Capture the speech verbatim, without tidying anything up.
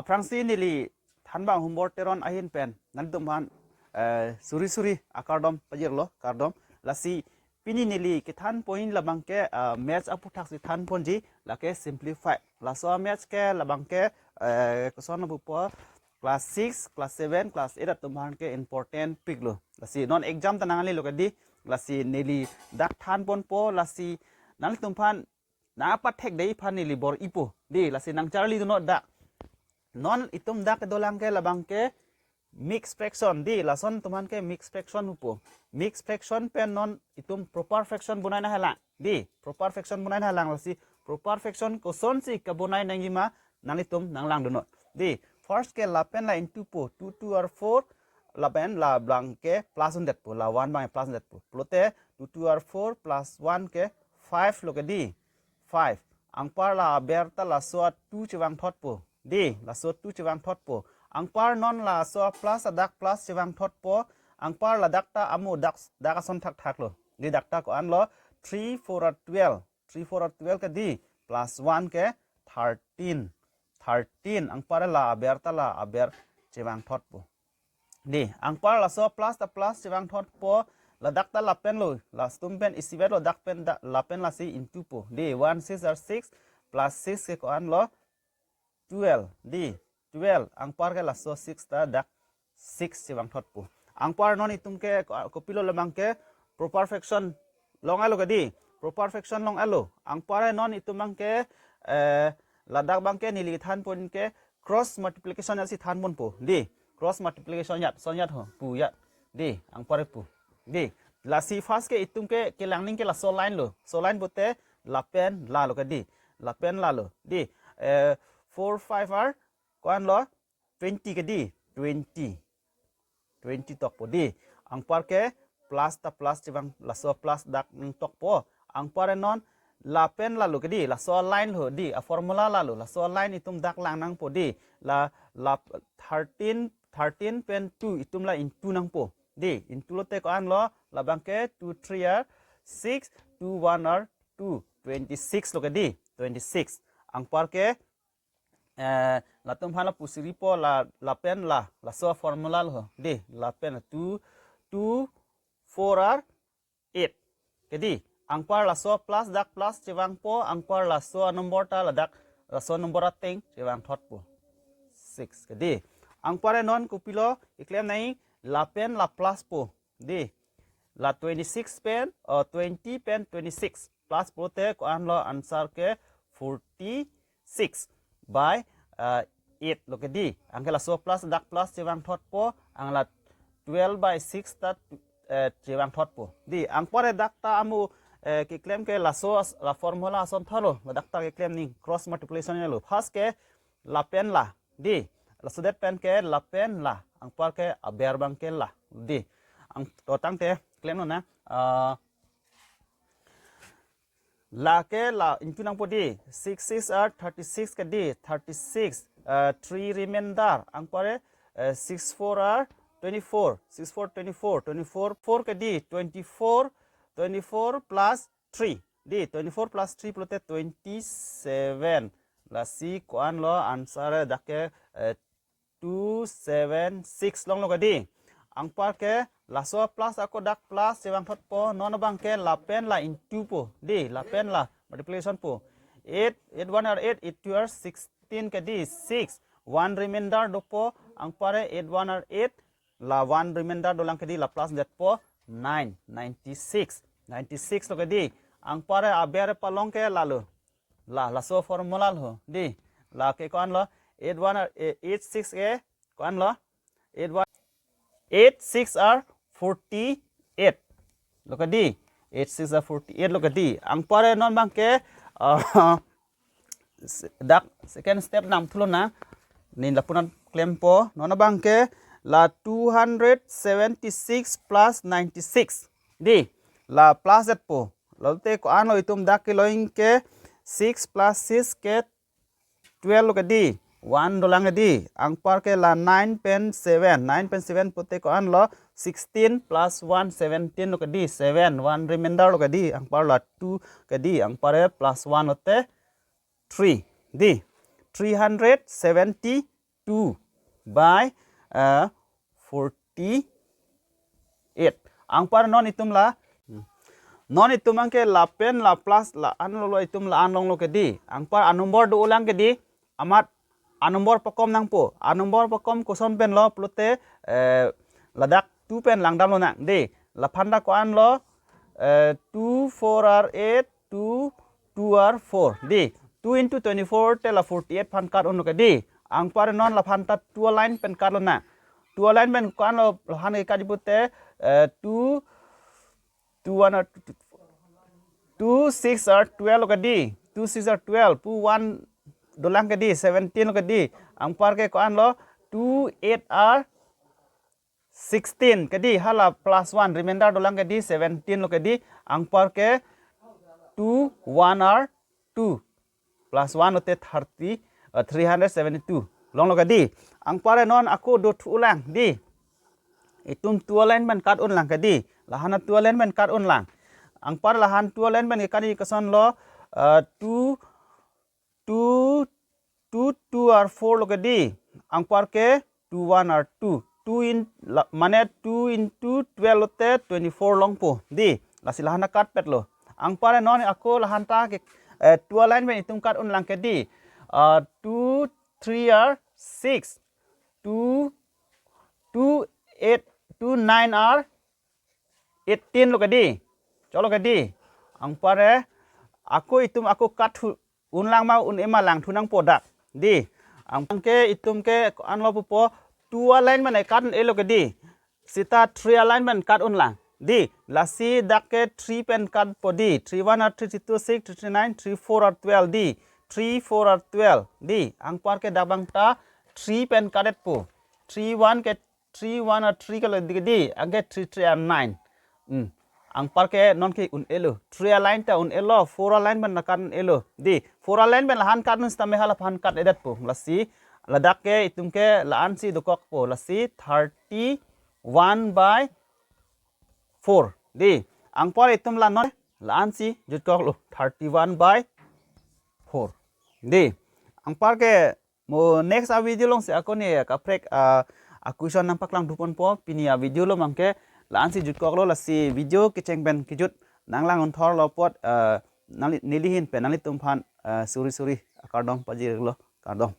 Aphrangsi neli thanbang Humbor Teron ahin pen nangtumphan, eh, suri suri akardom pajirlo, kardom. Lasi pini neli kethan point labangke, eh, maths aputhak si than ponji, lake simplify. Laso maths ke labangke, eh, koson abupo class six, class seven, class eight atumphan ke important piklo. Lasi non exam ta nanglelo kedi, lasi neli dak than ponpo, lasi nangtumphan nangpathek dei aphan neli bor-ipo. Dei, lasi nangcharli dunnon dak. Non itum dak dolang ke labangke mixed fraction. Dei, lason atumphan ke mixed fraction pupo. Mixed fraction pen non itum proper fraction bonai nanghalang. Dei, proper fraction bonai nanghalang, lasi proper fraction kosonsi kebonai nangjima nanglitum nanglang dunnon. Dei, first ke lapen la into po, two two are four, lapen labangke plus un-edetpo, la one abang plus un-edetpo. Pulote two two are four plus one ke five lo kedi. Five. Anpar la aber ta laso two chevangthotpo. Dei, laso two chevangthotpo. Anpar non laso plus, ladak plus chevangthotpo. Anpar ladak ta amo dak, dak ason thakthaklo. Dei, dak ta ko-anlo, three four are twelve. Three four are twelve kedi, plus one ke thirteen. Thirteen. Anpar la aber ta la aber chevangthotpo. Dei, anpar laso plus ta plus chevangthotpo, ladak ta lapenlo, latum pen isivet lo, dak pen da, lapen lasi into po. Dei, one six are six, plus six ke ko-anlo, twelve. Dei, twelve. Anpar ke laso six ta dak six chevangthotpo. Anpar non itum ke ko-, kopilo labangke proper fraction long-etlo kedi. Proper fraction long-etlo. Anpar non itum abangke, eh, ladak abangke neli than point ke cross multiplication ajat si than ponpo. Dei, cross multiplication ajat, son ajat ho, pu ajat. Dei, anpar pu. Dei, lasi first ke itum ke kelang ning ke laso line lo. Laso line pulote lapen lalo kedi. Lapen lalo. Dei, eh, four five are ko-anlo, twenty kedi. Twenty. Twenty tokpo. Dei, anpar ke plus ta plus chevang, laso plus dak nangtokpo. Anpar non lapen lalo kedi, laso line lo. Dei, a formula lalo, laso line itum dak lang nangpo. Dei, la, la thirteen, thirteen pen two itum la into nangpo. Dei, into lote ko-anlo, labangke two three are six, two one are two, twenty-six lo kedi, twenty-six. Anpar ke, eh, latum aphan la pusiripo, la, lapen la, laso formula lo. Dei, lapen two, two four are eight. Kedi, anpar laso plus dak plus chevangpo, anpar laso number ta ladak, laso number ateng chevangthotpo. Six. Kedi, anpar non kopilo keklem nangji, lapen la plus po. Dei, la twenty-six pen, oh, twenty pen twenty-six. Plus pulote ko-anlo answer ke forty-six by, uh, eight lo kedi. Anke laso plus dak plus chevangthotpo, anke la twelve by six ta, eh, chevangthotpo. Dei, anpar dak ta amo, eh, keklem ke laso as-, la formula ason thalo, ladak ta keklem ning cross multiplication lo. First ke lapen la. Dei, laso det pen ke lapen la. Anpar ke aber abangke la. Dei, ang to tangte klemnon na. Ah, lake la into nangpo dei. Six six are thirty-six kedi, thirty-six. Uh, three remainder. Anpar, uh, six four are twenty-four. Six four twenty-four. Twenty-four, four kedi, twenty-four, twenty-four plus three. Dei, twenty-four plus three pulote twenty-seven. Lasi ko-anlo answer dak ke, eh, two seven six longlo kedi. Anpar ke laso plus ako dak plus chevangthotpo, non abangke lapen la into po. Dei, lapen la multiplication po. Eight, eight one are eight, eight two are sixteen kedi, six. One remainder dopo, anpar eight one are eight, la one remainder dolang kedi, la plus detpo, nine, ninety-six. Ninety-six lo kedi. Anpar aber palong ke lalo. La, laso formula lo. Dei, lake ko-anlo, eight one are, eh, eight six ke ko-anlo, eight one, eight six are forty-eight. Lo kedi, eight six are forty-eight lo kedi. Anpar non abangke, uh, se-, dak second step nangthulo na. Neli lapu-an klempo, non abangke la two hundred seventy-six plus ninety-six. Dei, la plus detpo. Lote ko-anlo itum dak kelo-ik ke six plus six ke twelve lo kedi. One dolang kedi. Anpar ke la nine pen seven. Nine pen seven pulote ko-anlo, sixteen plus one, seventeen lo kedi. Seven. One remainder lo kedi. Anpar la two kedi. Anpar plus one lote three. Dei, three hundred seventy-eight. two by uh, forty-eight. Anpar non itum la, non itum abangke lapen la plus la-an lolo itum la-an longlo ke dei. Anpar a number do-olang ke dei. Amat a number pakom nangpo. A number pakom koson pen lo pulote, eh, ladak two pen langdam lonang dei. Laphan ta ko-an lo, eh, two four are eight, two two are four dei. Two into twenty-four te la forty-eight aphan cut unlo ke dei. Anpar non laphan ta two a line pen cut lonang. Two a line pen ko-an lo laphan ke cut ji pulote, eh, two, two one are two, two six are twelve lo ke dei. Two six are twelve. Two one dolang ke dei, seventeen lo ke dei. Anpar ke ko-an lo, two eight are sixteen ke dei, hala plus one, remainder dolang ke dei, seventeen lo ke dei. Anpar ke two one are two, plus one lote thirty, uh, three hundred seventy-two longlo ke dei. Anpar non ako dothu-olang dei. Itum two a line pen cut unlang ke dei. Lahan two a line pen cut unlang. Anpar lahan two a line pen ke cut ji koson lo, uh, two two, two two are four lo ke dei. Anpar ke two one are two. Two in la, mane two into twelve lote twenty-four longpo dei. Lasi lahan ta cut petlo. Anpar non ako lahan ta ke, eh, two a line pen itum cut unlang ke dei. Uh, two three are six. Two, two eight, two nine are eighteen lo ke dei. Choklo ke dei. Anpar ako itum ako cut thu unlang ma un-e ma langthu nangpo dak dei. Anpar ke itum ke ko-an lo pupo, two a line pen cut un-elo ke dei. Seta three a line pen cut unlang dei. Lasi dak ke three pen cut po dei. Three one are three, three two six, three three nine, three four are twelve dei. Three four are twelve dei. Anpar ke dak abang ta three pen cut-etpo. Three one ke three one are three ke lo dei ke dei. Anke three three are nine. Hmm. Anpar ke non ke un-elo. Three a line ta un-elo, four a line pen ta cut un-elo dei. Four a line pen lahan cut un sitame hala aphan cut-edetpo. Lasi ladak ke itum ke la-ansi dokokpo. Lasi thirty-one by four dei. Anpar itum la non la-ansi jutkoklo, thirty-one by four dei. Anpar ke mo next a video alongsi ako ne kaprek a, a question nangpaklang thuponpo. Pini a video along abangke la-ansi jutkoklo. Lasi video kecheng pen kejut nanglang-unthorlo apot, eh, nangli, neli ahin pen nanglitum aphan, eh, suri suri akardom pajirlo, kardom.